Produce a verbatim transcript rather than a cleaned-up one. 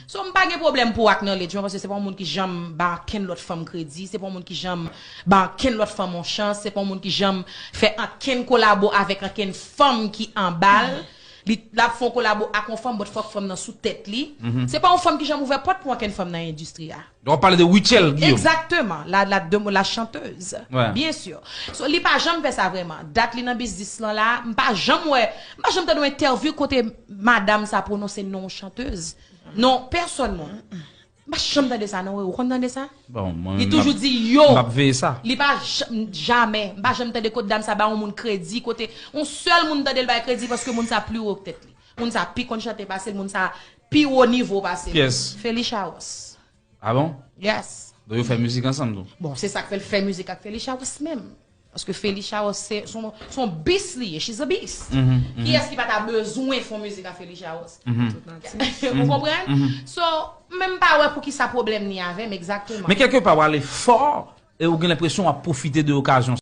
So, m pa gen pwoblèm pou acknowledgement, paske se pa yon moun ki janm ba ankenn lòt fanm kredi, se pa yon moun ki janm ba ankenn lòt fanm yon chans, se pa yon moun ki janm fè ankenn kolabo avèk ankenn fanm ki anba l. Li, l ap fè yon kolabo ak yon fanm, but fòk fanm nan sou tèt li. Se pa yon fanm ki janm ouvè pòt pou ankenn fanm nan endistri a. Donk, w ap pale de Rutshelle Guillaume. Exactement. La, la, de, la chanteuse. Ouais. Bien sûr. So, li pa janm fè sa vrèman. Dat li nan biznis lan la, m pa janm wè, m pa janm tande yon entèvyou kote madanm sa pwononse non yon chanteuse. Non, pèsòn, mwen. M pa janm tande sa, non, ou konn tande sa? Bon, mwen, Li m toujou ap- di yo. M ap veye sa. Li pa j- jamè. M pa janm tande kote dam sa ba yon moun kredi, kote yon sèl moun tande l bay kredi paske moun sa pi wo k tèt li. Moun sa pi konn chante pase l, moun sa pi wo nivo pase l. Yes. Felicia Ross. Ah bon? Yes. Donk, yo fè mizik ansanm tou. Bon, se sa k fè l fè mizik ak Felicia Ross menm. Paske Felicia Ross se se yon se yon bis li ye, she's a beast. Mhm, mhm. Kiyès ki pa ta bezwen fè yon mizik ak Felicia Ross? Ou konprann? So, menm pa wè pou ki sa pwoblèm ni avè m egzakteman. Men kèlke pa w ale fò e ou gen lenpresyon w ap pwofite de okazyon